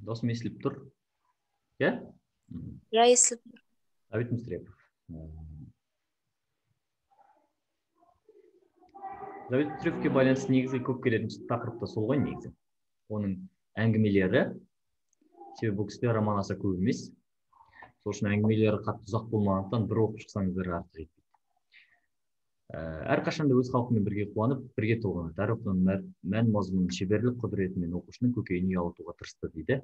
Досым естіліп тұр. Иә? Иә, естіліп тұр. Ғабит Мүсірепов. Ғабит Мүсіреповке байланысты негізгі көп келетін тақырып та сол ғой негізі. Оның әңгімелері, себебі бұл кісіде роман аса көп емес. Сол үшін әңгімелері қатты ұзақ болмағандықтан бір оқып шықсаңыздар артық етпейді. Әрқашанда өз халқымен бірге қуанып, бірге толғанады. Әр оқиғаның мән мазмұнын шеберлік құдіретімен оқушының көкейін ұялатуға тырысты дейді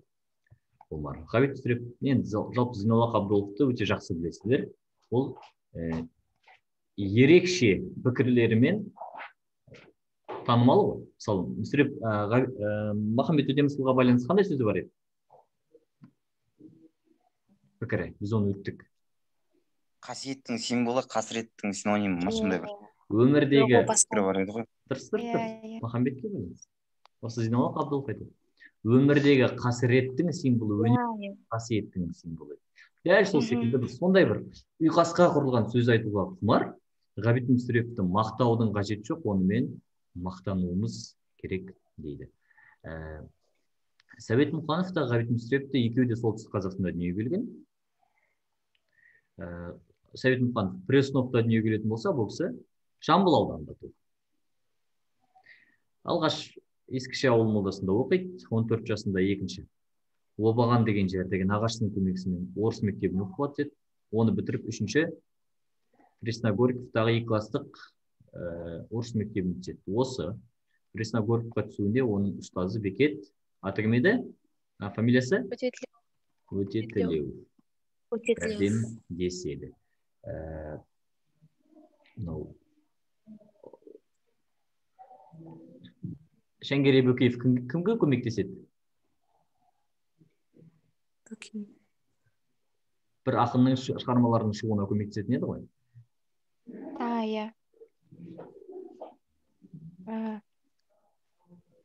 Омар. Ғабит Мүсірепов, енді жалпы Зейнолла Қабдоловты өте жақсы білесіздер. Ол ерекше пікірлерімен танымал ғой. Мысалы, Мүсіреп Махамбет Өтемісұлыға байланысты қандай сөзі бар еді? Пікірі, біз оны өттік. Қасиеттің символы, қасіреттің синонимі ма, сондай бір. Өмірдегі пікірі бар еді ғой. Дұрыс, дұрыс, дұрыс. Махамбетке байланысты. Осы Зейнолла Қабдолов айтады. Өмірдегі қасіреттің символы, өнер қасиеттің символы. Дәл сол секілді бір сондай бір ұйқасқа құрылған сөз айтуға құмар Ғабит Мүсіреповті мақтаудың қажеті жоқ, онымен мақтануымыз керек дейді. Сәбит Мұқанов та Ғабит Мүсірепов те екеуі де Солтүстік Қазақстанда дүниеге келген. Сәбит Мұқанов Пресновта дүниеге келетін болса, бұл кісі Жамбыл ауданында туған. Алғаш Ескіше ауыл молдасында оқиды, 14 жасында екінші Обаған деген жердегі нағашысының көмегімен орыс мектебіне оқуға түседі. Оны бітіріп үшінші Пресногорьковтағы екі класстық орыс мектебіне түседі. Осы Пресногорьковқа түсуінде оның ұстазы Бекет, аты кім еді? Фамилиясы? Өтетілеу. Жәрдемдеседі. Мынау Шәңгерей Бөкеев кімге көмектеседі? Бір ақынның шығармаларының шығуына көмектесетін еді ғой. Иә.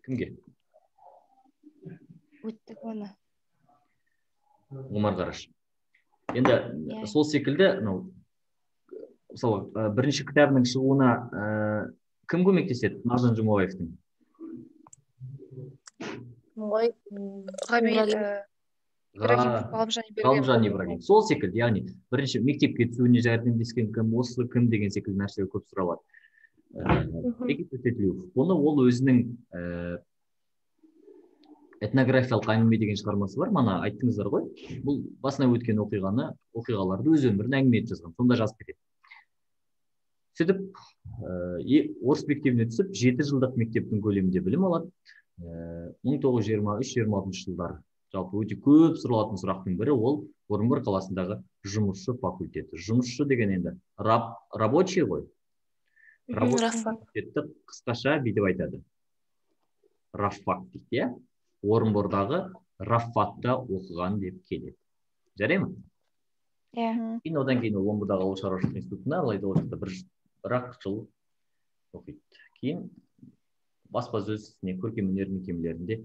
Кімге? Өттік оны. Омар Қараш. Енді сол секілді, мынау, мысалы, бірінші кітабының шығуына кім көмектеседі? Мағжан Жұмабаевтың. Ғой, Ғалымжан Ибрагим. Сол секілді, яғни бірінші мектепке түсуіне жәрдемдескен кім, осы кім деген секілді нәрселер көп сұралады. Бекет Өтетілеуов. Бұны ол өзінің этнографиялық әңгіме деген шығармасы бар. Мана айттыңыздар ғой. Бұл басына өткен оқиғаны, оқиғаларды өз өмірін әңгіме етіп жазған. Сонда жазып кетеді. Сөйтіп, орыс мектебіне түсіп, 7 жылдық мектептің көлемінде білім алады. 1923-26 жылдары жалпы өте көп сұралатын сұрақтың бірі ол Орынбор қаласындағы жұмысшы факультеті. Жұмысшы деген енді рабочий ғой. Рабочий факультетті қысқаша бүйтіп айтады. Раффак дейді, иә? Орынбордағы Раффакта оқыған деп келеді. Жарай ма? Иә. Кейін одан кейін ол Омбыдағы ауыл шаруашылық институтына, алайда ол жақта бір-ақ жыл оқиды. Кейін баспасөз не көркемөнер мекемелерінде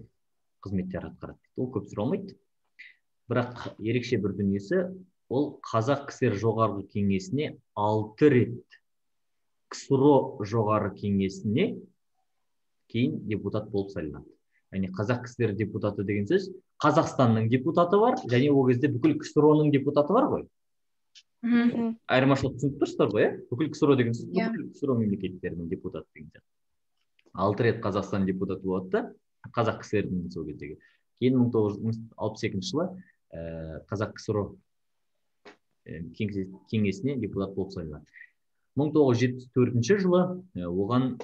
қызметтер атқарады. Ол көп сұралмайды. Бірақ ерекше бір дүниесі, ол Қазақ КСР Жоғарғы Кеңесіне 6 рет КСРО Жоғарғы Кеңесіне кейін депутат болып сайланады. Яғни Қазақ КСР депутаты деген сөз, Қазақстанның депутаты бар, және ол кезде бүкіл КСРО-ның депутаты бар ғой. Айырмашылық түсініп тұрсыздар ғой, иә? Бүкіл КСРО деген сөз, бүкіл КСРО мемлекеттерінің депутаты деген сияқты. 6 рет Қазақстан депутаты болады да, Қазақ КСР-дің сол кездегі. Кейін 1962 жылы Қазақ КСРО кеңесіне депутат болып сайланады. 1974 жылы оған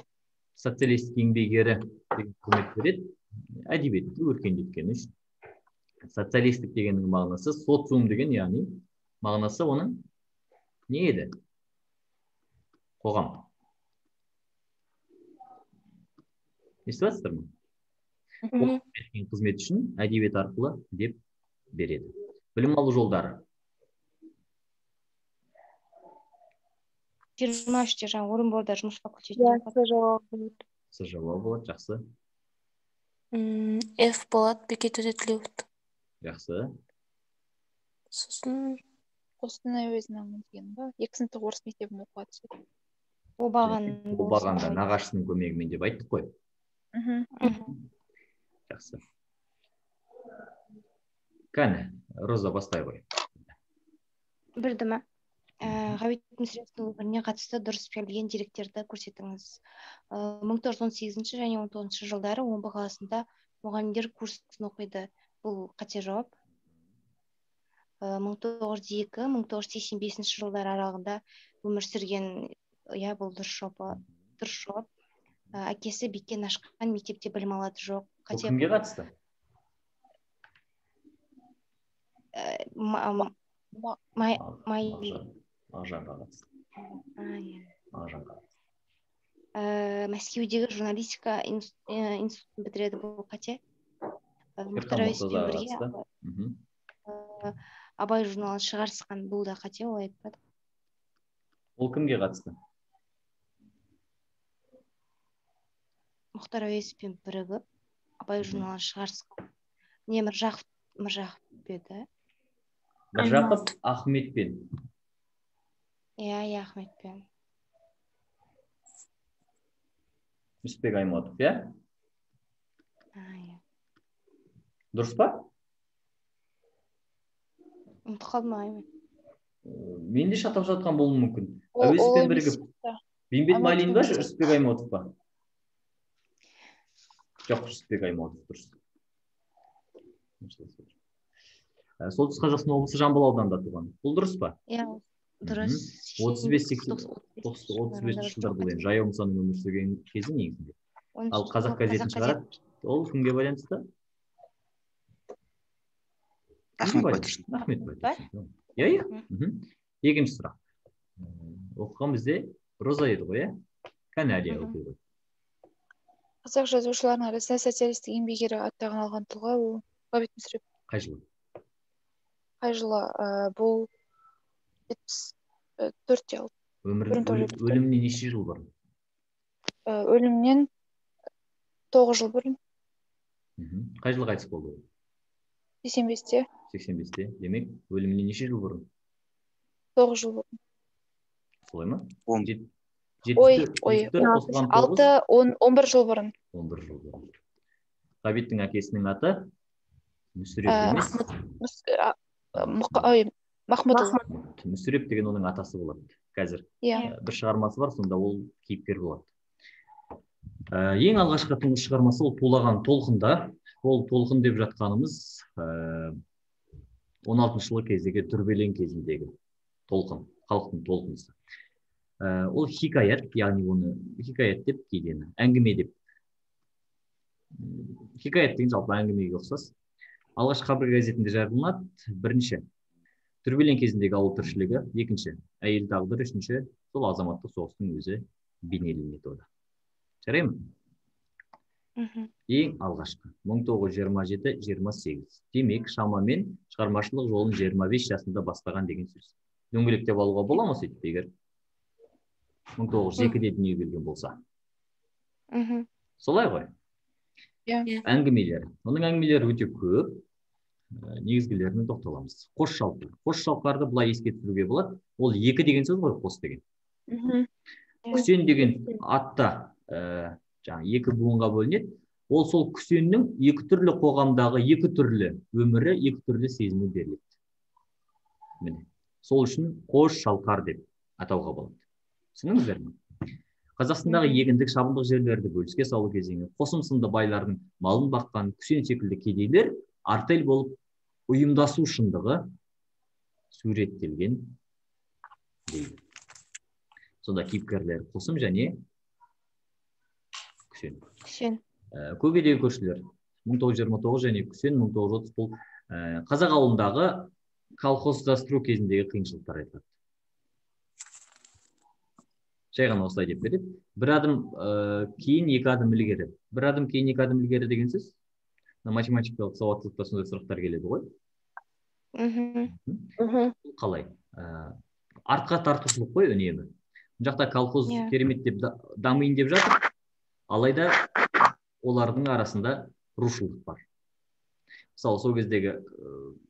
социалистік еңбек ері деген құрмет береді, әдебиетті өркендеткені үшін. Социалистік дегеннің мағынасы, социум деген, яғни мағынасы оның не еді? Қоғам. Естіп жатсыздар ма? Қызмет үшін әдебиет арқылы деп береді. Білім алу жолдары. 23-те жаңа Орынборда жұмыс факультетінде. С жауабы болады. С жауабы болады, жақсы. Ф болады, Бекет Өтетілеуов. Жақсы. Сосын Қостанай уезінің деген ба? 2 сыныптық орыс мектебін оқуға түседі. Обағанда нағашысының көмегімен деп айттық қой. Жақсы. Кәне, Роза, бастай ғой. Бірді ма? Ғабит Мүсіреповтің өміріне қатысты дұрыс берілген деректерді көрсетіңіз. 1918 және 19 жылдары Омбы қаласында мұғалімдер курсын оқиды. Бұл қате жауап. 1902-1985 жылдар аралығында өмір сүрген, иә, бұл дұрыс жауап. Дұрыс жауап. Әкесі Бекен ашқан мектепте білім алады. Жоқ, Бұл қате. кімге қатысты? Май Мағжанға қатысты. Иә. Мағжанға қатысты. Мәскеудегі журналистика институтын бітіреді. Бұл қате. Мұхтар Ерхан Әуезовпен Мұртазаға бірге қатысты. Абай журналын шығарысқан. Бұл да қате, ол айтпады. Ол кімге қатысты? Мұхтар Әуезовпен бірігіп Абай журналын шығарысқан. Не, Міржақып еді? Міржақып Ахметпен. Иә, Ахметпен. Нүсіпбек Аймауытов, иә? Иә. Дұрыс па? Ұмытып қалдым ағай. Мен де шатап жатқан болуым мүмкін. Ол Әуезовпен емес бірігіп сияқты. Бейімбет Майлин ба, Аймауытов. Жүсіпбек Аймауытов па? Жоқ, Жүсіпбек Аймауытов дұрыс. Солтүстік Қазақстан облысы Жамбыл ауданында туған. Бұл дұрыс па? Иә, дұрыс. 35 жылдар бұл енді Жаяу Мұсаның өмір сүрген кезі негізінде. Ал Қазақ газетін шығарады. Ол кімге байланысты? Ахмет Байтұрсынов. Ахмет Байтұрсынов. Иә. Екінші сұрақ. Оқыған бізде Роза еді ғой, иә? Кәне, Әлия оқи ғой. Қазақ жазушыларының арасында социалистік еңбек ері атағын алған тұлға ол Ғабит Мүсірепов. Қай жылы? Қай жылы? Бұл 74-те алды. Өлімінен неше жыл бұрын? Өлімінен 9 жыл бұрын. Қай жылы қайтыс болды ол? 85-те. 85-те. Демек, өлімінен неше жыл бұрын? 9 жыл бұрын. Солай ма? Ой, 6, 10, 11 жыл бұрын. 11 жыл бұрын. Ғабиттің әкесінің аты Мүсіреп емес. Махмұтұлы. Мүсіреп деген оның атасы болады. Қазір бір шығармасы бар, сонда ол кейіпкер болады. Ең алғашқы тұңғыш шығармасы ол Тулаған толқында. Ол толқын деп жатқанымыз 16 жылы кездегі дүрбелең кезіндегі толқын, халықтың толқынысы. Ол хикаят, яғни оны хикаят деп кейде әңгіме деп. Хикаят деген жалпы әңгімеге ұқсас. Алғашқы Хабар газетінде жарияланады. Бірінші, дүрбелең кезіндегі ауыл тіршілігі, екінші, әйел тағдыры, үшінші, сол азаматтық соғыстың өзі бейнеленеді ода. Жарай ма? Ең алғашқы 1927-28. Демек, шамамен шығармашылық жолын 25 жасында бастаған деген сөз. Дөңгелектеп алуға бола ма сөйтіп, егер 1902-де дүниеге келген болса? Солай ғой? Иә. Әңгімелері. Оның әңгімелері өте көп. Негізгілеріне тоқталамыз. Қос шалқар. Қос шалқарды былай еске түсіруге болады. Ол екі деген сөз ғой, қос деген. Күсен деген атта жаңа екі буынға бөлінеді. Ол сол күсеннің екі түрлі қоғамдағы екі түрлі өмірі, екі түрлі сезімі беріледі. Міне. Сол үшін қос шалқар деп атауға болады. Түсіндіңіздер ме? Қазақстандағы егіндік шабындық жерлерді бөліске салу кезеңі, қосым сынды байлардың малын баққан күсен секілді кедейлер артель болып ұйымдасу шындығы суреттелген дейді. Сонда кейіпкерлер қосым және күсен. Күсен. Көкейдегі көршілер 1929 және күсен 1930, бұл қазақ ауылындағы колхоздастыру кезіндегі қиыншылықтар айтылады. Жай ғана осылай деп береді. Бір адым кейін, екі адым ілгері. Бір адым кейін, екі адым ілгері деген сөз. Математикалық сауаттылықта сондай сұрақтар келеді ғой. Қалай? Артқа тартушылық қой үнемі. Мына жақта колхоз керемет деп дамиын деп жатыр. Алайда олардың арасында рушылдық бар. Мысалы, сол кездегі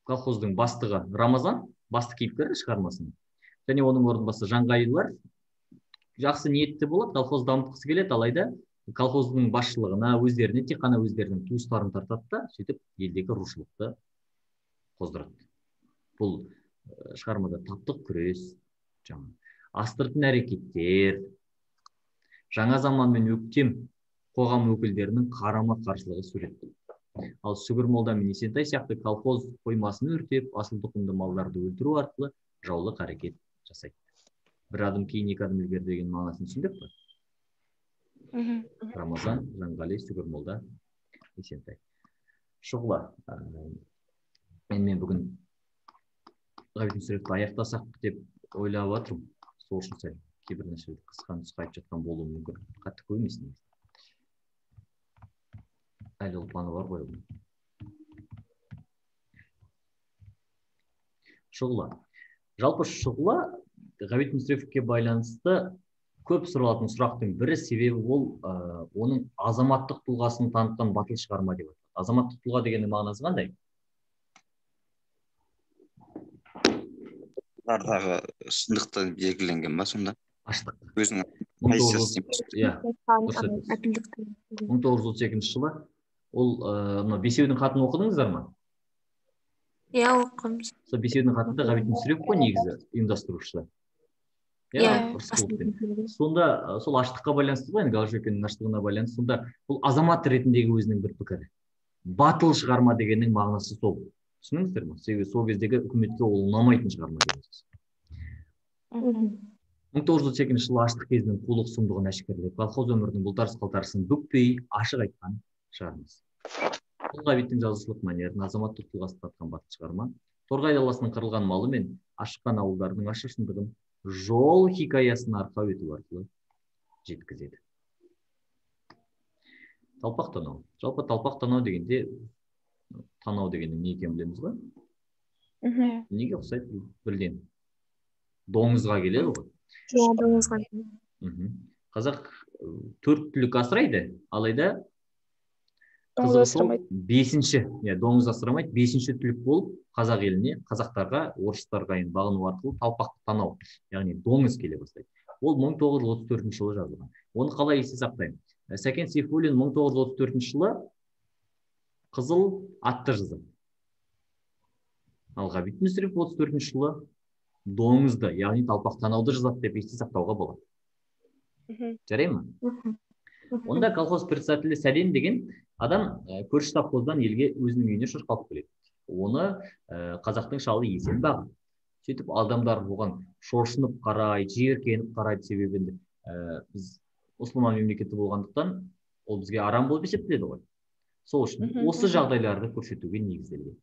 колхоздың бастығы Рамазан, басты кейіпкері шығармасының, және оның орынбасары Жанғайылар жақсы ниетті болады, колхоз дамытқысы келеді, алайда колхоздың басшылығына өздеріне тек қана өздерінің туыстарын тартады да, сөйтіп елдегі рушылықты қоздырады. Бұл шығармада таптық күрес, жаңа астыртын әрекеттер, жаңа заман мен өктем қоғам өкілдерінің қарама-қарсылығы суреттеледі. Ал Сүгір молда мен Есентай сияқты колхоз қоймасын өртеп, асыл тұқымды малдарды өлтіру арқылы жаулық әрекет жасайды. Бір адым кейін, екі адым ілгері деген мағынасын түсіндік пе? Рамазан, Жанғали, Сүгір молда, Есентай. Шұғыла. Енді мен бүгін Ғабит Мүсіреповті аяқтасақ деп ойлап жатырмын. Сол үшін сәл кейбір нәрселерді қысқа нұсқа айтып жатқан болуым мүмкін. Қатты көп емес негізі. Әлі ұлпаны бар ғой оның. Шұғыла. Жалпы шұғыла Ғабит Мүсіреповке байланысты көп сұралатын сұрақтың бірі, себебі ол оның азаматтық тұлғасын танытқан батыл шығарма деп аталады. Азаматтық тұлға дегеннің мағынасы қандай? Жылдардағы шындықты белгіленген ба сонда? Аштық. Өзінің позициясы. Иә, дұрыс айтасыз. 1932 жылы ол мына бесеудің хатын оқыдыңыздар ма? Иә, оқығанбыз. Сол бесеудің хатында Ғабит Мүсірепов қой негізі ұйымдастырушысы. Иә, Рысқұловпен. Сонда сол аштыққа байланысты ғой, енді Голощёкиннің аштығына байланысты. Сонда бұл азамат ретіндегі өзінің бір пікірі. Батыл шығарма дегеннің мағынасы сол. Түсіндіңіздер ме? Себебі сол кездегі үкіметке ол ұнамайтын шығарма деген сөз. 1932 жылы аштық кезінің қулық сұмдығын әшкерелеп, колхоз өмірінің бұлтарыс қалтарысын бүкпей ашық айтқан шығармасы. Бұл Ғабиттің жазушылық мәнерін, азаматтық тұлғасын танытқан батыл шығарма. Торғай даласының қырылған малы мен ашыққан ауылдарының ащы шындығын жол хикаясын арқау ету арқылы жеткізеді. Талпақ танау. Жалпы талпақ танау дегенде танау дегеннің не екенін білеміз ғой. Неге ұқсайды бірден? Доңызға келеді ғой. Доңызға. Қазақ төрт түлік асырайды, алайда Доңыз асырамайды. Бесінші, доңыз асырамайды, бесінші түлік болып қазақ еліне, қазақтарға, орыстарға енді бағыну арқылы талпақ танау, яғни доңыз келе бастайды. Ол 1934 жылы жазылған. Оны қалай есте сақтаймын? Сәкен Сейфуллин 1934 жылы Қызыл атты жазады. Ал Ғабит Мүсірепов 34 жылы доңызды, яғни талпақ танауды жазады деп есте сақтауға болады. Жарай ма? Онда колхоз председателі Сәден деген адам көрші совхоздан елге өзінің үйіне шошқа алып келеді. Оны қазақтың шалы Есен бағады. Сөйтіп адамдар оған шошынып қарайды, жиіркеніп қарайды, себебі енді біз мұсылман мемлекеті болғандықтан ол бізге арам болып есептеледі ғой. Сол үшін осы жағдайларды көрсетуге негізделген.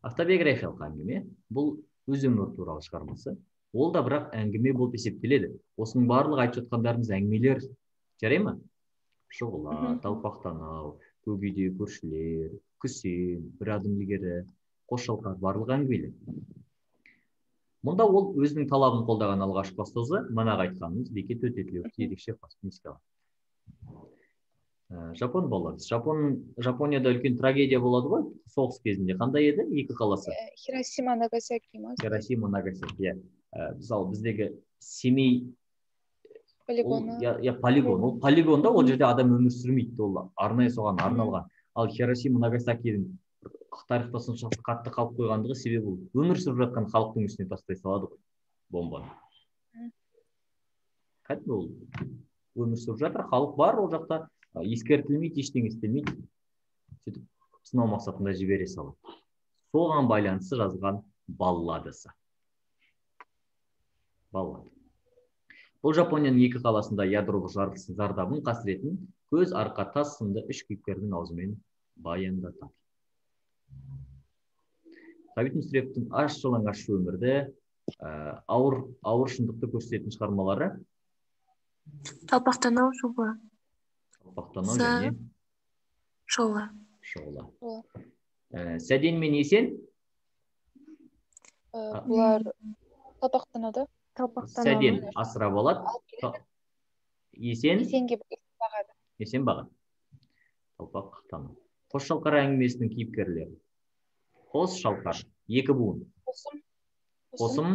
Автобиографиялық әңгіме бұл өз өмірі туралы шығармасы. Ол да бірақ әңгіме болып есептеледі. Осының барлығы айтып жатқандарымыз әңгімелер. Жарай ма? Шұғыла, талпақ танау, көк үйдегі көршілер, Күсен, бір адым ілгері, қос шалқар, барлығы әңгімелер. Мұнда ол өзінің талабын қолдаған алғашқы ұстазы, манағы айтқанымыз Бекет Өтетілеуовті ерекше ықыласпен еске алады. Жапон баллады. Жапонияда үлкен трагедия болады ғой, соғыс кезінде. Қандай еді екі қаласы? Хиросима, Нагасаки ма? Хиросима, Нагасаки, иә. Мысалы, біздегі Семей полигоны. Я полигон. Ол полигонда ол жерде адам өмір сүрмейді, ол арнайы соған арналған. Ал Хиросима, Нагасакидің тарихта соншалықты қатты қалып қойғандығы себебі ол өмір сүріп жатқан халықтың үстіне тастай салады ғой бомбаны. Кәдімгі ол өмір сүріп жатыр, халық бар ол жақта, ескертілмейді, ештеңе істелмейді. Сөйтіп сынау мақсатында жібере салады. Соған байланысты жазған балладасы. Баллада. Бұл Жапонияның екі қаласында ядролық жарылыстың зардабын, қасіретін көз арқа тас сынды үш кейіпкердің аузымен баяндатады. Ғабит Мүсіреповтің аш жалаңаш өмірді, ауыр шындықты көрсететін шығармалары Талпақ танау, Шұғыла. Талпақ танау және Шұғыла. Шұғыла. Сәден мен Есен? Бұлар талпақ танауда. Сәден асырап алады. Есен? Есенге бағады. Есен бағады. Талпақ танау. Қос шалқар әңгімесінің кейіпкерлері. Қос шалқар, екі буын. Қосым. Қосым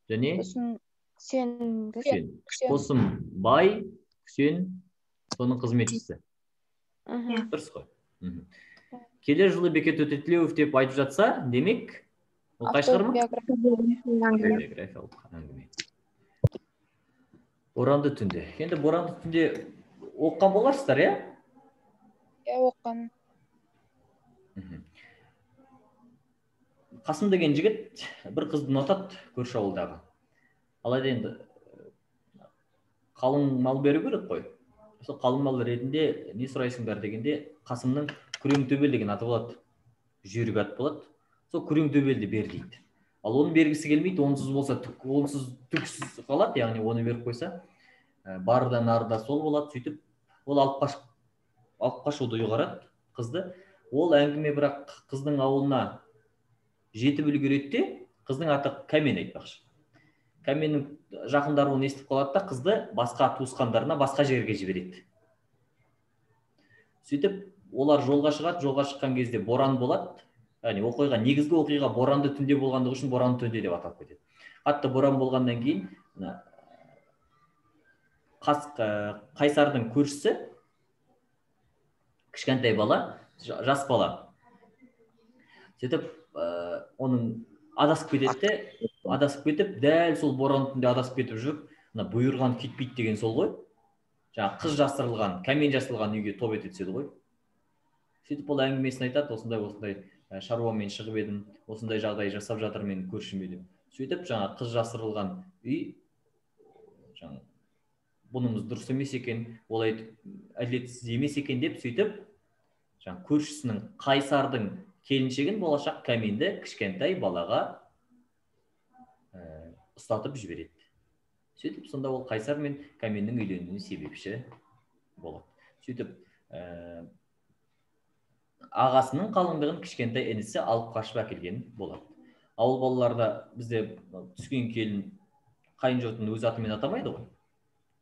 және Күсен. Күсен. Қосым бай, Күсен соның қызметшісі. Дұрыс қой. Келер жылы Бекет Өтетілеуов деп айтып жатса, демек, ол қай шығарма? Автобиографиялық әңгіме. Боранды түнде. Енді боранды түнде оқыған боларсыздар, иә? Иә, оқығанмын. Қасым деген жігіт бір қызды ұнатады көрші ауылдағы. Алайда енді қалың мал беру керек қой. Сол қалың мал ретінде не сұрайсыңдар дегенде Қасымның Күрең төбел деген аты болады. Жүйрік ат болады. Сол күрең төбелді бер дейді. Ал оны бергісі келмейді, онсыз болса онсыз түксіз қалады, яғни оны беріп қойса, бары да нары да сол болады. Сөйтіп ол алып қашуды ұйғарады қызды. Ол әңгіме бірақ қыздың ауылына жетіп үлгереді де, қыздың аты Кәмен айтпақшы. Кәменнің жақындары оны естіп қалады да, қызды басқа туысқандарына басқа жерге жібереді. Сөйтіп олар жолға шығады, жолға шыққан кезде боран болады. Яғни оқиға, негізгі оқиға боранды түнде болғандығы үшін боранды түнде деп аталып кетеді. Қатты боран болғаннан кейін Қайсардың көршісі кішкентай бала, жас бала. Сөйтіп оның адасып кетеді, адасып кетіп, дәл сол боранды түнде адасып кетіп жүріп, мына бұйырған кетпейді деген сол ғой. Жаңа қыз жасырылған, Кәмен жасырылған үйге топ ете түседі ғой. Сөйтіп ол әңгімесін айтады, осындай шаруамен шығып едім, осындай жағдай жасап жатыр мен көршіме деп. Сөйтіп жаңа қыз жасырылған үй, жаңа бұнымыз дұрыс емес екен, олай әділетсіз емес екен деп сөйтіп жаңа көршісінің Қайсардың келіншегін болашақ Кәменді кішкентай балаға ұстатып жібереді. Сөйтіп сонда ол Қайсар мен Кәменнің үйленуіне себепші болады. Сөйтіп ағасының қалыңдығын кішкентай інісі алып қашып әкелген болады. Ауыл балаларда бізде түскен келін қайын жұртын өз атымен атамайды ғой.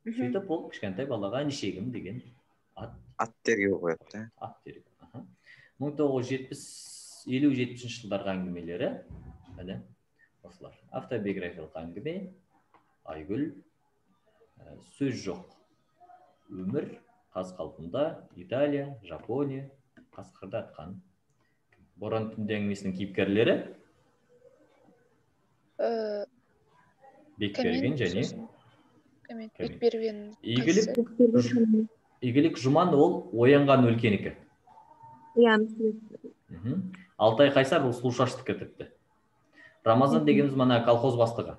Сөйтіп ол кішкентай балаға інішегім деген ат терге қояды. Ат терге. 1950-70 жылдарға әңгімелері міне осылар. Автобиографиялық әңгіме, Айгүл, сөз жоқ, өмір, қаз қалпында, Италия, Жапония, қасқырды атқан. Боран түнде әңгімесінің кейіпкерлері Бекберген және Кәмен. Бекберген. Игілік Жұман ол оянған өлкенікі. Иә. Алтай Қайсар ол сұлушаштікі тіпті. Рамазан дегеніміз мана колхоз бастығы.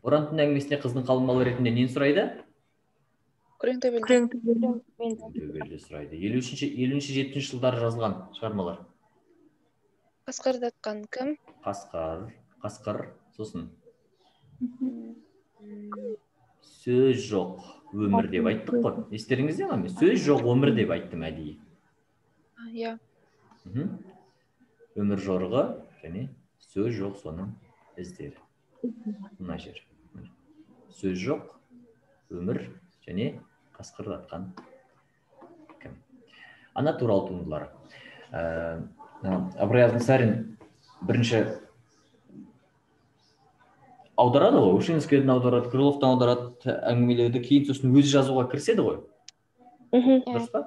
Боран түнде әңгімесінде қыздың қалың малы ретінде нені сұрайды? Күрең төбелді. Төбелді сұрайды. 53-70 жылдары жазылған шығармалар. Қасқырды атқан кім? Қасқыр, сосын сөз жоқ өмір деп айттық қой. Естеріңізде ме? Мен сөз жоқ өмір деп айттым әдейі. Иә. Өмір жорығы және сөз жоқ соның іздері. Мына жер. Сөз жоқ өмір және қасқырды атқан кім? Ана туралы туындылары. Ыбырай Алтынсарин бірінші аударады ғой, Ушинскийден аударады, Крыловтан аударады әңгімелерді, кейін сосын өзі жазуға кіріседі ғой. Дұрыс па?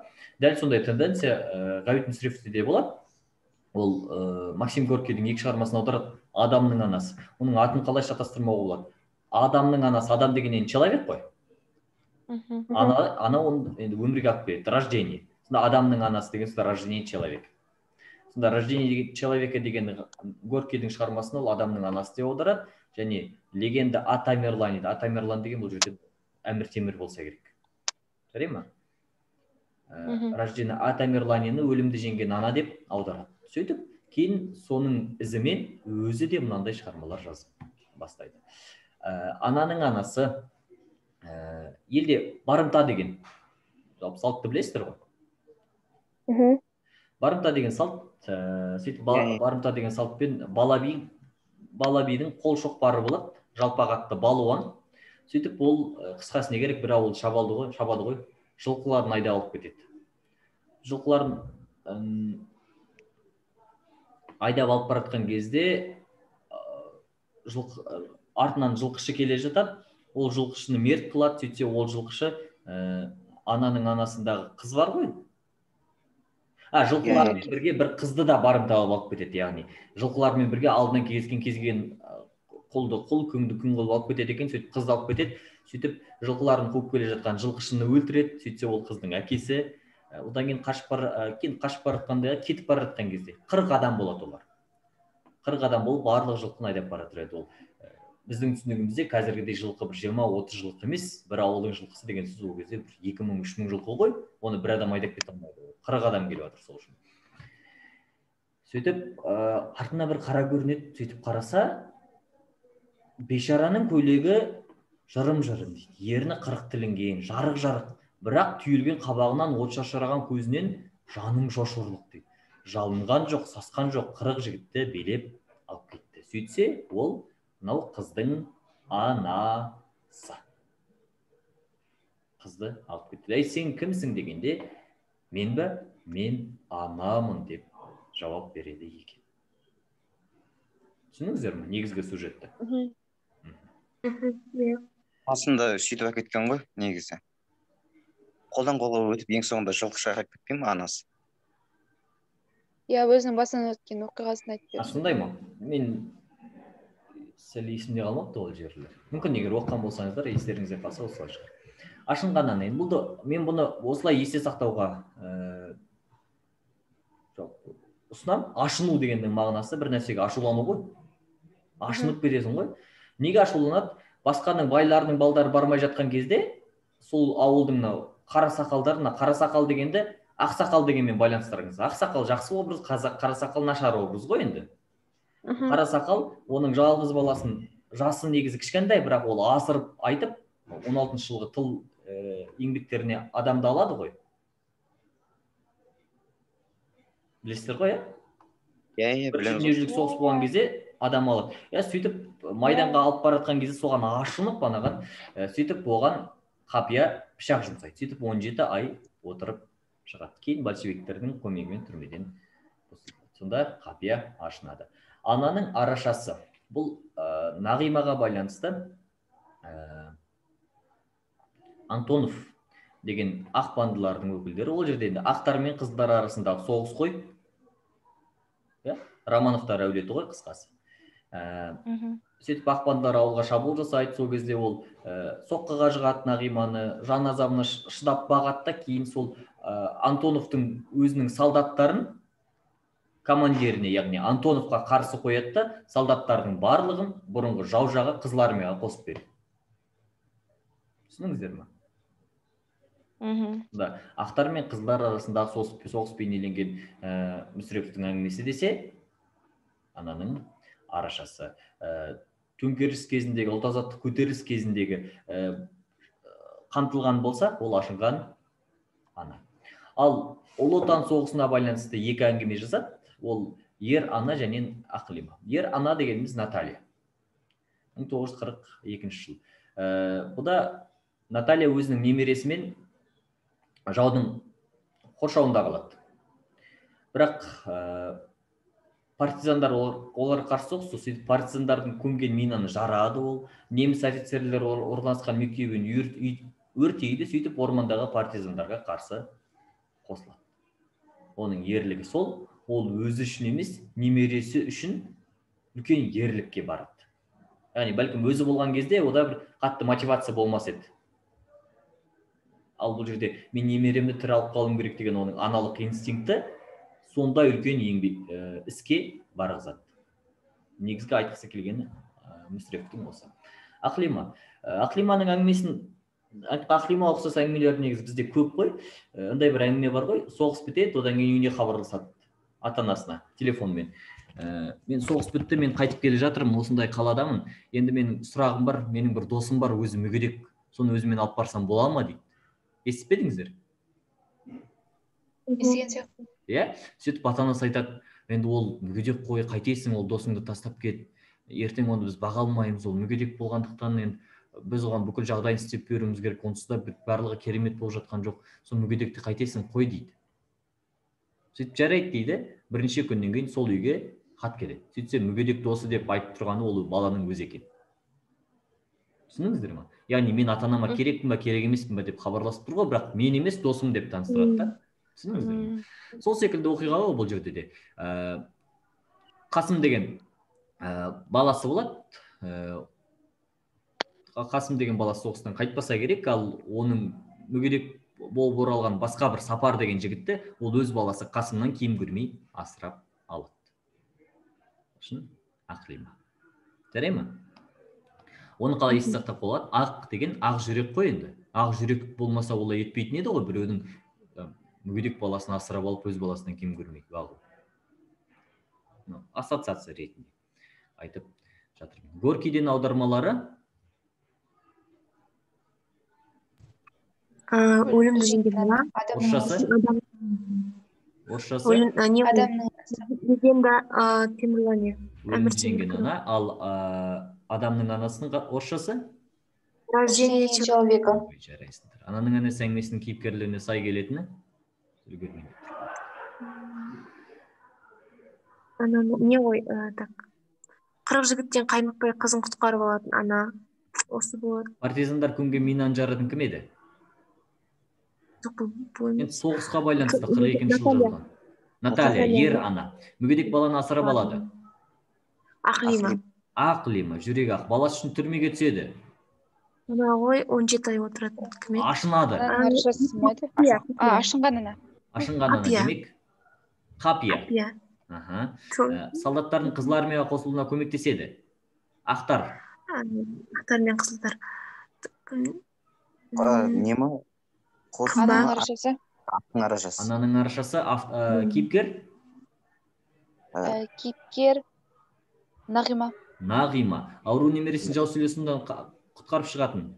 Дәл сондай тенденция Ғабит Мүсіреповте де болады. Ол Максим Горькийдің екі шығармасын аударады. Адамның анасы. Оның атын қалай шатастырмауға болады? Адамның анасы, адам дегеннен человек қой. Ана оны енді өмірге алып келеді, рождение. Сонда адамның анасы деген сонда рождение человек. Сонда рождение человека деген Горькийдің шығармасын ол адамның анасы деп аударады. Және легенда о Тамерлане. Тамерлан деген бұл жерде Әмір Темір болса керек. Жарай ма? Рождение о Тамерланені өлімді жеңген ана деп аударады. Сөйтіп кейін соның ізімен өзі де мынандай шығармалар жазып бастайды. Ананың анасы елде барымта деген жалпы салтты білесіздер ғой. Барымта деген салт, сөйтіп барымта деген салтпен бала бидің қол шоқпары болады, жалпақ атты балуан. Сөйтіп ол қысқасы не керек, бір ауыл шабады ғой, жылқыларын айдап алып кетеді. Жылқыларын айдап алып бара жатқан кезде артынан жылқышы келе жатады. Ол жылқышыны мерт қылады, сөйтсе ол жылқышы Ананың анасындағы қыз бар ғой. Жылқылармен бірге бір қызды да барымталап алып кетеді, яғни жылқылармен бірге алдынан кезген кезген құлды құл, күңді күң қылып алып кетеді екен, сөйтіп қызды алып кетеді, сөйтіп жылқыларын қуып келе жатқан жылқышыны өлтіреді, сөйтсе ол қыздың әкесі. Одан кейін қашып бара жатқанда, кетіп бара жатқан кезде 40 адам болады олар. 40 адам болып барлық жылқыны айдап бара жатыр еді. Ол біздің түсінігімізде қазіргідей жылқы бір 20-30 жылқы емес, бір ауылдың жылқысы деген сөз ол кезде бір 2000-3000 жылқы ғой, оны бір адам айдап кете алмайды. 40 адам келіп жатыр сол үшін. Сөйтіп артына бір қара көрінеді, сөйтіп қараса, бейшараның көйлегі жырым-жырым дейді, ерні 40 тілінген, жарық-жарық, бірақ түйілген қабағынан от шашыраған көзінен жаның шошырлық дейді. Жалынған жоқ, сасқан жоқ, 40 жігітті билеп алып кетті. Сөйтсе, ол мынау қыздың анасы. Қызды алып кетті. Әй, сен кімсің дегенде, мен бе? Мен анамын деп жауап береді екен. Түсіндіңіздер ме негізгі сюжетті? Басында сөйтіп әкеткен ғой негізі. Қолдан қолға өтіп, ең соңында жылқышыға қайтып кеткен ме анасы? Иә, өзінің басынан өткен оқиғасын айтып берді. Сондай ма? Мен сәл есімде қалмапты ол жерлер. Мүмкін егер оқыған болсаңыздар, естеріңізде қалса осылай шығар. Ашынған ана. Енді мен бұны осылай есте сақтауға ұсынамын. Ашыну дегеннің мағынасы бір нәрсеге ашулану ғой. Ашынып кетесің ғой. Неге ашуланады? Басқаның байларының балдары бармай жатқан кезде сол ауылдың мынау қара сақалдар, мына қара сақал дегенді ақ сақал дегенмен байланыстырыңыз. Ақ сақал жақсы образ, қара сақал нашар образ ғой енді. Қара сақал оның жалғыз баласын, жасы негізі кішкентай, бірақ ол асырып айтып 16 жылғы тыл еңбектеріне адамды алады ғой. Білесіздер ғой, иә? Иә, білеміз. Дүниежүзілік соғыс болған кезде адам алады. Иә, сөйтіп майданға алып бара жатқан кезде соған ашынып анаған, сөйтіп оған қапия пышақ жұмсайды. Сөйтіп 17 ай отырып шығады. Кейін большевиктердің көмегімен түрмеден босатылады. Сонда қапия ашынады. Ананың арашасы. Бұл Нағимаға байланысты Антонов деген ақ бандылардың өкілдері. Ол жерде енді ақтар мен қызылдар арасындағы соғыс қой. Иә, Романовтар әулеті ғой қысқасы. Сөйтіп ақ бандылар ауылға шабуыл жасайды. Сол кезде ол соққыға жығады Нағиманы, жан азабына шыдап бағады да, кейін сол Антоновтың өзінің солдаттарын командиріне, яғни Антоновқа қарсы қояды да, солдаттардың барлығын бұрынғы жау жағы Қызыл армияға қосып береді. Түсіндіңіздер ме? Да, ақтар мен қызылдар арасындағы соғыс бейнеленген Мүсіреповтің әңгімесі десе, ананың арашасы. Төңкеріс кезіндегі, ұлт азаттық көтеріліс кезіндегі қамтылған болса, ол ашынған ана. Ал Ұлы Отан соғысына байланысты екі әңгіме жазады. Ол ер ана және Ақлима. Ер ана дегеніміз Наталья. 1942 жыл. Бұда Наталья өзінің немересімен жаудың қоршауында қалады. Бірақ партизандар оларға қарсы соғысты. Сөйтіп партизандардың көмген минаны жарады ол. Неміс офицерлері орналасқан мектебін өртейді, сөйтіп ормандағы партизандарға қарсы қосылады. Оның ерлігі сол, ол өзі үшін емес, немересі үшін үлкен ерлікке барады. Яғни бәлкім өзі болған кезде ода бір қатты мотивация болмас еді. Ал бұл жерде мен немеремді тірі алып қалуым керек деген оның аналық инстинкті сондай үлкен еңбек іске барғызады. Негізгі айтқысы келгені Мүсіреповтің осы. Ақлима. Ақлиманың әңгімесін, Ақлима ұқсас әңгімелер негізі бізде көп қой. Ындай бір әңгіме бар ғой, соғыс бітеді, одан кейін үйіне хабарласады ата-анасына телефонмен. Мен соғыс бітті, мен қайтып келе жатырмын, осындай қаладамын. Енді менің сұрағым бар, менің бір досым бар, өзі мүгедек, соны өзімен алып барсам бола ма дейді. Естіп пе едіңіздер? Естіген сияқты. Иә, сөйтіп ата-анасы айтады, енді ол мүгедек қой, қайтесің, ол досыңды тастап кет, ертең оны біз баға алмаймыз, ол мүгедек болғандықтан енді біз оған бүкіл жағдайын істеп беруіміз керек, онсыз да барлығы керемет болып жатқан жоқ, сол мүгедекті қайтесің қой дейді. Сөйтіп жарайды дейді, бірнеше күннен кейін сол үйге хат келеді. Сөйтсе мүгедек досы деп айтып тұрғаны ол баланың өзі екен. Түсіндіңіздер ма? Яғни мен ата-анама керекпін ба, керек емеспін ба деп хабарласып тұр ғой, бірақ мен емес досым деп таныстырады да. Түсіндіңіздер ме? Сол секілді оқиға ғой бұл жерде де. Қасым деген баласы болады. Қасым деген баласы соғыстан қайтпаса керек, ал оның мүгедек болып оралған басқа бір Сапар деген жігітті ол өз баласы Қасымнан кем көрмей асырап алады. Шын Ақлима. Жарай ма? Оны қалай есте сақтап болады? Ақ деген ақ жүрек қой енді. Ақ жүрек болмаса олай етпейтін еді ғой, біреудің мүгедек баласын асырап алып өз баласынан кем көрмей бағу. Ассоциация ретінде айтып жатырмын. Горькийден аудармалары Өлімді жеңген ана. Орысшасы? Орысшасы? Легенда Темірлане. Өлімді жеңген ана. Ал адамның анасының орысшасы? Рождение человека. Жарайсыңдар. Ананың анасы әңгімесінің кейіпкерлеріне сай келетіні үлгермей. Не ғой, так. 40 жігіттен қаймықпай қызын құтқарып алатын ана. Осы болады. Партизандар көмген минаны жаратын кім еді? Енді соғысқа байланысты 42-ші жылы жазылған. Наталья, ер ана. Мүгедек баланы асырап алады. Ақлима. Ақлима, жүрегі ақ. Баласы үшін түрмеге түседі. Ана ғой, 17 ай отыратын кім еді? Ашынады. Ашынған ана. Ашынған ана демек Қапия. Солдаттардың Қызыл армияға қосылуына көмектеседі. Ақтар. Ақтар мен қызылдар. Не ма? Ананың арашасы. Ананың арашасы. Ананың арашасы. Кейіпкер? Кейіпкер Нағима. Нағима. Ауру немересін жау сүлесінен құтқарып шығатын.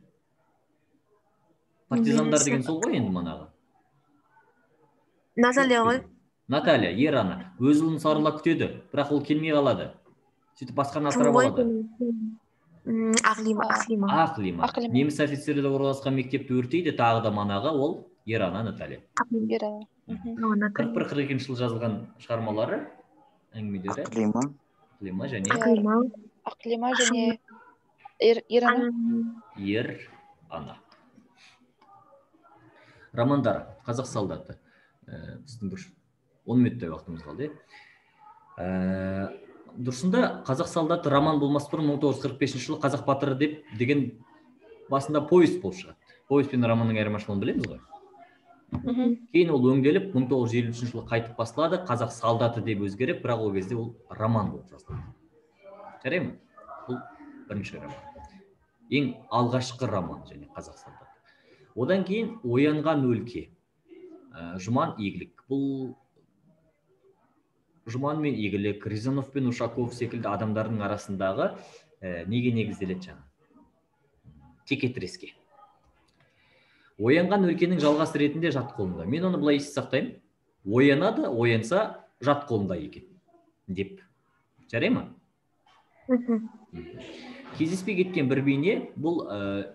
Партизандар деген сол ғой енді манағы. Наталья ғой. Наталья, ер ана. Өз ұлын сарыла күтеді, бірақ ол келмей қалады. Сөйтіп басқаны асырап алады. Ақлима, Ақлима. Ақлима. Неміс офицерлері орналасқан мектепті өртейді, тағы да манағы ол ер ана Наталья. Ер ана. 41-42 жылы жазылған шығармалары, әңгімелері. Ақлима. Ақлима және Ақлима және ер ана. Ер ана. Романдар, Қазақ солдаты. Біздің бір 10 минуттай уақытымыз қалды. Дұрысында Қазақ солдаты роман болмас бұрын 1945 жылы Қазақ батыры деп деген басында повесть болып шығады. Повесть пен романның айырмашылығын білеміз ғой. Кейін ол өңделіп 1953 жылы қайтып басылады, Қазақ солдаты деп өзгеріп, бірақ ол кезде ол роман болып жазылады. Жарай ма? Бұл бірінші роман. Ең алғашқы роман және Қазақ солдаты. Одан кейін Оянған өлке. Жұман Игілік. Бұл Жұман мен Игілік, Рязанов пен Ушаков секілді адамдардың арасындағы неге негізделеді жаңа? Текетіреске. Оянған өлкенің жалғасы ретінде жат қолында. Мен оны былай есте сақтаймын. Оянады, оянса жат қолында екен деп. Жарай ма? Кездеспей кеткен бір бейне, бұл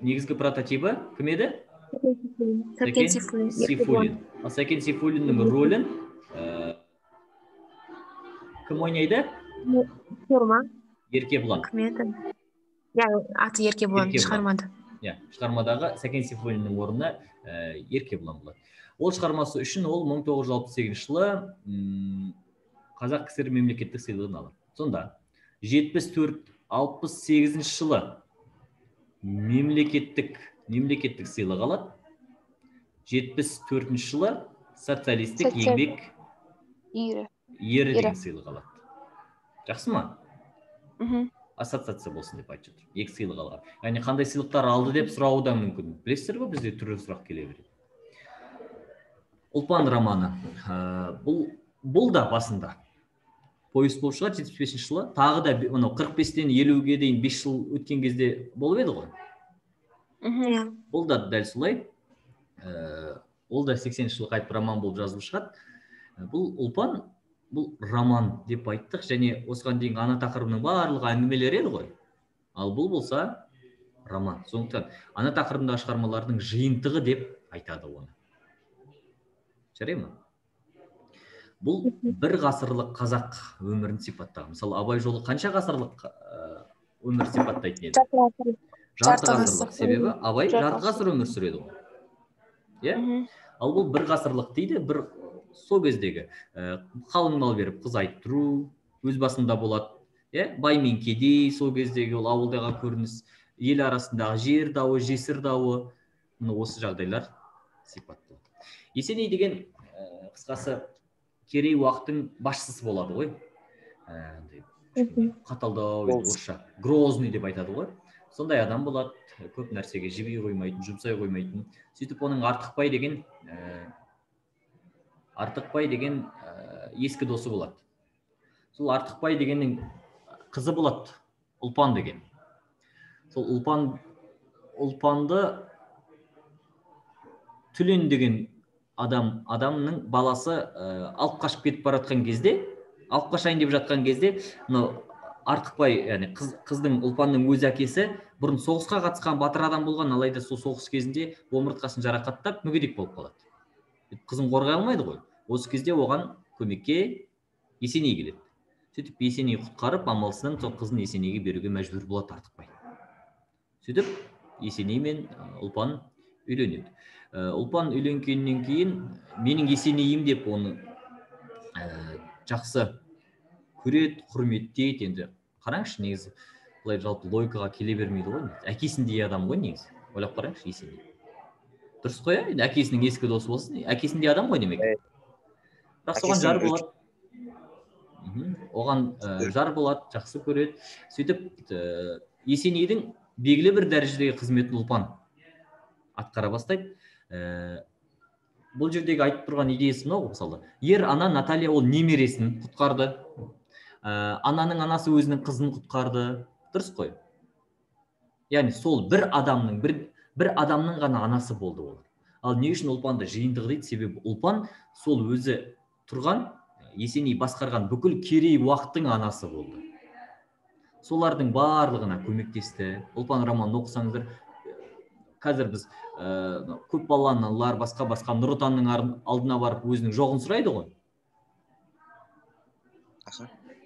негізгі прототипі кім еді? Сәкен Сейфуллин. Ал Сәкен Сейфуллиннің рөлін кім ойнайды? Форма. Еркебұлан. Кім еді? Иә, аты Еркебұлан шығармада. Иә, шығармадағы Сәкен Сейфуллиннің орнына Еркебұлан болады. Ол шығармасы үшін ол 1968 жылы Қазақ КСР мемлекеттік сыйлығын алады. Сонда 74-68 жылы мемлекеттік сыйлық алады. 74 жылы социалистік еңбек ері деген сыйлық алады. Жақсы ма? Ассоциация болсын деп айтып жатыр. Екі сыйлық алған. Яғни қандай сыйлықтар алды деп сұрауы да мүмкін. Білесіздер ғой, бізде түрлі сұрақ келе береді. Ұлпан романы. Бұл да басында повесть болып шығады 75 жылы. Тағы да 45-тен 50-ге дейін 5 жыл өткен кезде болып еді ғой. Бұл да дәл солай. Ол да 80 жылы қайтып роман болып жазылып шығады. Бұл Ұлпан, бұл роман деп айттық, және осыған дейін ана тақырыбының барлығы әңгімелер еді ғой. Ал бұл болса роман. Сондықтан ана тақырыбындағы шығармалардың жиынтығы деп айтады оны. Жарай ма? Бұл бір ғасырлық қазақ өмірін сипаттаған. Мысалы, Абай жолы қанша ғасырлық өмір сипаттайтын еді? Жарты ғасырлық. Себебі Абай жарты ғасыр өмір сүреді ғой. Иә? Ал бұл бір ғасырлық дейді, бір сол кездегі қалың мал беріп қыз айттыру өз басында болады. Иә? Бай мен кедей сол кездегі ол ауылдағы көрініс, ел арасындағы жер дауы, жесір дауы, міне осы жағдайлар сипатталады. Есеней деген қысқасы Керей уақыттың басшысы болады ғой. Қаталдау, орысша грозный деп айтады ғой. Сондай адам болады, көп нәрсеге жіби қоймайтын, жұмсай қоймайтын. Сөйтіп оның Артықбай деген ескі досы болады. Сол Артықбай дегеннің қызы болады, Ұлпан деген. Сол Ұлпанды Түлен деген адамның баласы алып қашып кетіп баратқан кезде, алып қашайын деп жатқан кезде, мынау Артықбай, яғни қыздың Ұлпанның өз әкесі бұрын соғысқа қатысқан батыр адам болған, алайда сол соғыс кезінде омыртқасын жарақаттап мүгедек болып қалады. Қызын қорғай алмайды ғой. Осы кезде оған көмекке Есеней келеді. Сөйтіп Есеней құтқарып, амалсыздан сол қызын Есенейге беруге мәжбүр болады Артықбай. Сөйтіп Есеней мен Ұлпан үйленеді. Ұлпан үйленгеннен кейін менің Есенейім деп оны жақсы көреді, құрметтейді. Енді қараңызшы, негізі былай жалпы логикаға келе бермейді ғой. Әкесіндей адам ғой негізі. Ойлап қараңызшы, Есеней. Дұрыс қой, енді әкесінің ескі досы болсын, әкесіндей адам ғой демек. Бірақ соған жар болады. Оған жар болады, жақсы көреді. Сөйтіп Есенейдің белгілі бір дәрежедегі қызметін Ұлпан атқара бастайды. Бұл жердегі айтып тұрған идеясы мынау, мысалы, ер ана Наталья ол немересін құтқарды. Ананың анасы өзінің қызын құтқарды. Дұрыс қой. Яғни сол бір адамның бір адамның ғана анасы болды олар. Ал не үшін Ұлпанды жиынтығы дейді? Себебі Ұлпан сол өзі тұрған, Есеней басқарған бүкіл Керей уақыттың анасы болды. Солардың барлығына көмектесті. Ұлпан романын оқысаңыздар, қазір біз көп балалы аналар басқа-басқа Нұр Отанның алдына барып өзінің жоғын сұрайды ғой.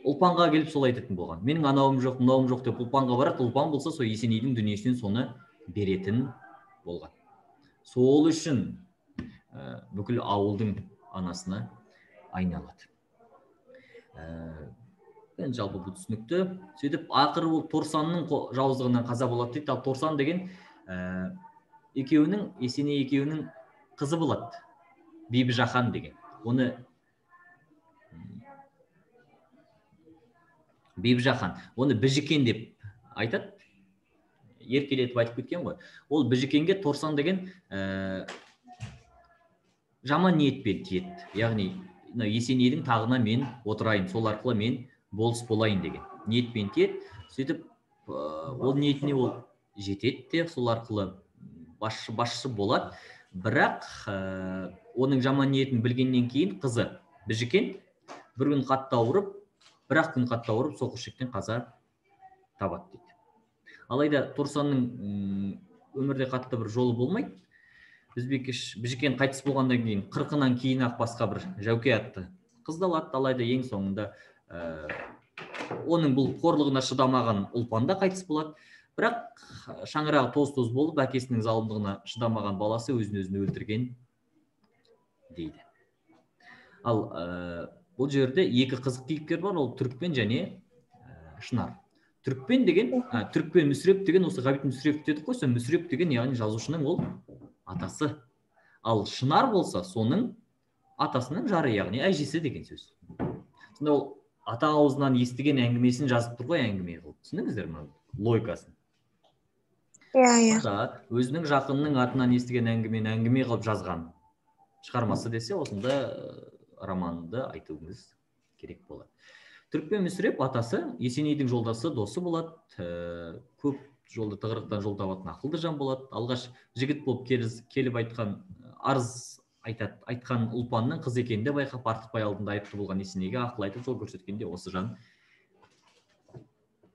Ұлпанға келіп солай айтатын болған. Менің анауым жоқ, мынауым жоқ деп Ұлпанға барады. Ұлпан болса сол Есенейдің дүниесінен соны беретін болған. Сол үшін бүкіл ауылдың анасына айналады. Енді жалпы бұл түсінікті. Сөйтіп ақыры ол Торсанның жауыздығынан қаза болады дейді. Ал Торсан деген екеуінің, Есеней екеуінің қызы болады. Бибіжахан деген. Оны Бибіжахан, оны Біжікен деп айтады. Еркелетіп айтып кеткен ғой. Ол Біжікенге Торсан деген жаман ниетпен тиеді. Яғни Есенейдің тағына мен отырайын, сол арқылы мен болыс болайын деген ниетпен тиеді. Сөйтіп ол ниетіне ол жетеді де, сол арқылы басшы болады. Бірақ оның жаман ниетін білгеннен кейін қызы Біжікен бір күн қатты ауырып, бірақ күн қатты ауырып, соқыр ішектен қаза табады дейді. Алайда Торсанның өмірде қатты бір жолы болмайды. Біжікен қайтыс болғаннан кейін, 40-ынан кейін ақ басқа бір Жәуке атты қызды алады. Алайда ең соңында оның бұл қорлығына шыдамаған Ұлпан да қайтыс болады. Бірақ шаңырағы тоз-тоз болып, әкесінің залымдығына шыдамаған баласы өзін-өзін өлтірген дейді. Ал бұл жерде екі қызық кейіпкер бар, ол Түрікпен және Шынар. Түрікпен деген, Түрікпен Мүсіреп деген, осы Ғабит Мүсірепов дедік қой, сол Мүсіреп деген яғни жазушының ол атасы. Ал Шынар болса соның атасының жары, яғни әжесі деген сөз. Сонда ол ата аузынан естіген әңгімесін жазып тұр ғой, әңгіме қылып. Түсіндіңіздер ме логикасын? Иә, иә. Өзінің жақынының атынан естіген әңгімені әңгіме қылып жазған шығармасы десе, осында романды айтуымыз керек болады. Түрікпен Мүсіреп атасы Есенейдің жолдасы, досы болады. Көп жолды тығырықтан жол табатын ақылды жан болады. Алғаш жігіт болып келіп айтқан арыз айтқан Ұлпанның қыз екенін де байқап, Артықбай алдында айыпты болған Есенейге ақыл айтып жол көрсеткенде осы жан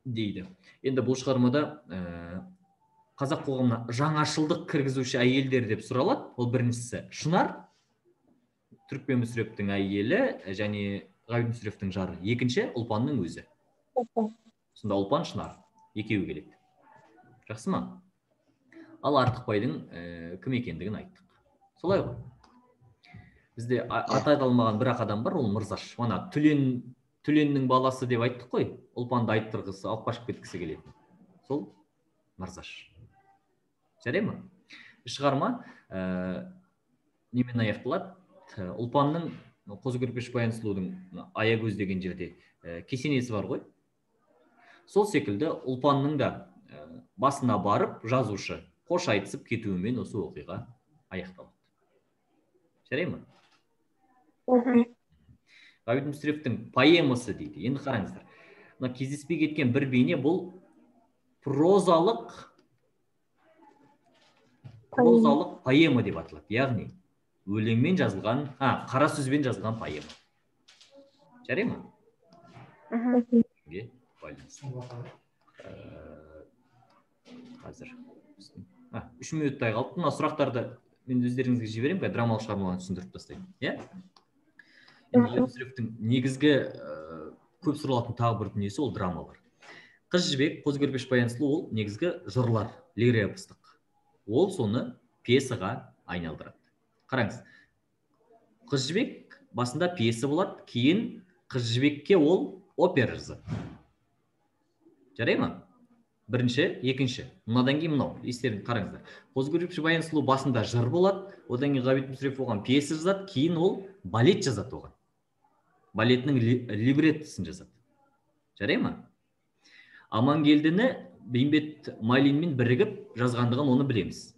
дейді. Енді бұл шығармада қазақ қоғамына жаңашылдық кіргізуші әйелдер деп сұралады. Ол біріншісі Шынар, Түрікпен Мүсірептің әйелі және Ғабит Мүсірептің жары. Екінші Ұлпанның өзі. Сонда Ұлпан, Шынар екеуі келеді. Жақсы ма? Ал Артықбайдың кім екендігін айттық. Солай ғой. Бізде аты аталмаған бір ақ адам бар, ол Мырзаш. Мана Түленнің баласы деп айттық қой. Ұлпанды айттырғысы, алып қашып кеткісі келетін. Сол Мырзаш. Жарай ма? Шығарма немен аяқталады? Ұлпанның Қозы Көрпеш Баян сұлудың Аягөз деген жерде кесенесі бар ғой. Сол секілді Ұлпанның да басына барып жазушы қош айтысып кетуімен осы оқиға аяқталады. Жарай ма? Ғабит Мүсіреповтің поэмасы дейді. Енді қараңыздар. Мына кездеспей кеткен бір бейне бұл прозалық поэма деп аталады. Яғни өлеңмен жазылған, қара сөзбен жазылған поэма. Жарай ма? Байланысты. Қазір 3 минуттай қалыпты. Мына сұрақтарды мен өздеріңізге жіберемін, қазір драмалық шығармаларын түсіндіріп тастайын. Иә? Енді Мүсіреповтің негізгі көп сұралатын тағы бір дүниесі ол драмалар. Қыз Жібек, Қозы Көрпеш Баян сұлу ол негізгі жырлар, лироэпостық. Ол соны пьесаға айналдырады. Қараңыз, Қыз Жібек басында пьеса болады, кейін Қыз Жібекке ол опера жазады. Жарай ма? Бірінші, екінші. Мынадан кейін мынау. Естерін қараңыздар. Қозы Көрпеш Баян сұлу басында жыр болады, одан кейін Ғабит Мүсірепов оған пьеса жазады, кейін ол балет жазады оған. Балетінің либреттісін жазады. Жарай ма? Амангелдіні Бейімбет Майлинмен бірігіп жазғандығын оны білеміз.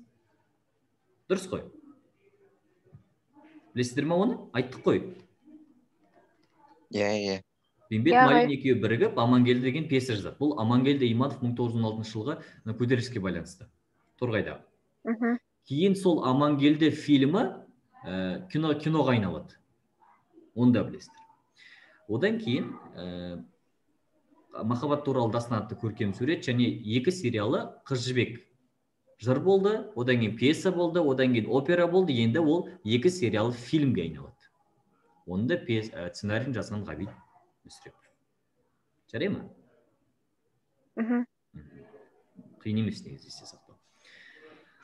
Дұрыс қой? Білесіздер ме оны? Айттық қой. Иә, иә. Бейімбет Майлин екеуі бірігіп Амангелді деген пьеса жазады. Бұл Амангелді Иманов 1916 жылғы көтеріліске байланысты. Торғайдағы. Кейін сол Амангелді фильмі киноға айналады. Оны да білесіздер. Одан кейін Махаббат туралы дастан атты көркем сурет және 2 сериалы Қыз Жібек жыр болды, одан кейін пьеса болды, одан кейін опера болды. Енді ол 2 сериалы фильмге айналады. Оны да сценарийін жазған Ғабит Мүсірепов. Жарай ма? Қиын емес негізі есте сақтау.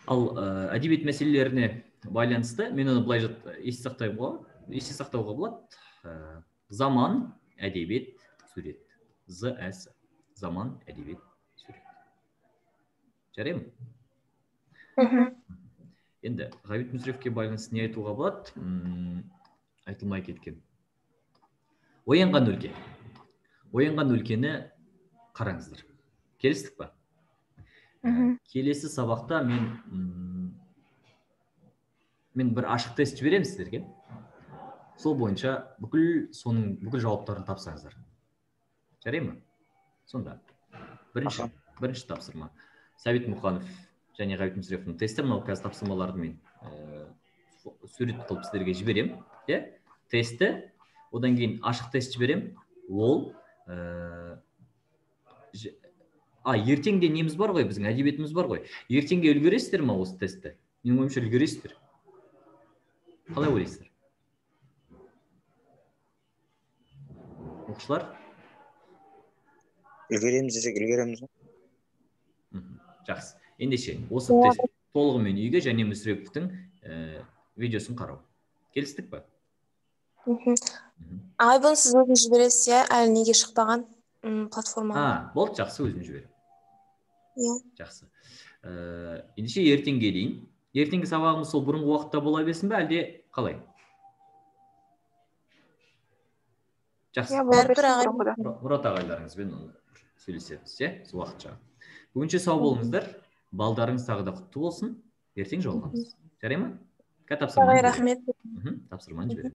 Ал әдебиет мәселелеріне байланысты мен оны былай есте сақтауға болады. Заман, әдебиет, сурет. ЗС. Заман, әдебиет, сурет. Жарай ма? Енді Ғабит Мүсіреповке байланысты не айтуға болады? Айтылмай кеткен. Оянған өлке. Оянған өлкені қараңыздар. Келістік па? Келесі сабақта мен бір ашық тест жіберемін сіздерге. Сол бойынша бүкіл жауаптарын тапсаңыздар. Жарай ма? Сонда бірінші тапсырма. Сәбит Мұқанов және Ғабит Мүсіреповтің тесті. Мынау қазір тапсырмаларды мен сурет қылып сіздерге жіберемін. Тесті, одан кейін ашық тест жіберем. Ол ертеңде неміз бар ғой, біздің әдебиетіміз бар ғой. Ертеңге үлгересіздер ма осы тестті? Менің ойымша үлгересіздер. Қалай ойлайсыздар? Оқушылар? Үлгереміз десек үлгереміз. Жақсы. Ендеше, осы тест толығымен үйге және Мүсіреповтің видеосын қарау. Келістік па? Ағай, бұны сіз өзіңіз жібересіз, иә? Әлі неге шықпаған платформаға? Болды, жақсы, өзім жіберемін. Иә. Жақсы. Ендеше ертеңге дейін. Ертеңгі сабағымыз сол бұрынғы уақытта бола берсін бе, әлде қалай? Жақсы. Мұрат ағайларыңызбен сөйлесеміз, иә, сол уақытша. Бүгінше сау болыңыздар. Балдарыңыз тағы да құтты болсын. Ертең жолығамыз. Жарай ма? Тапсырманы рахмет. Тапсырманы жіберемін.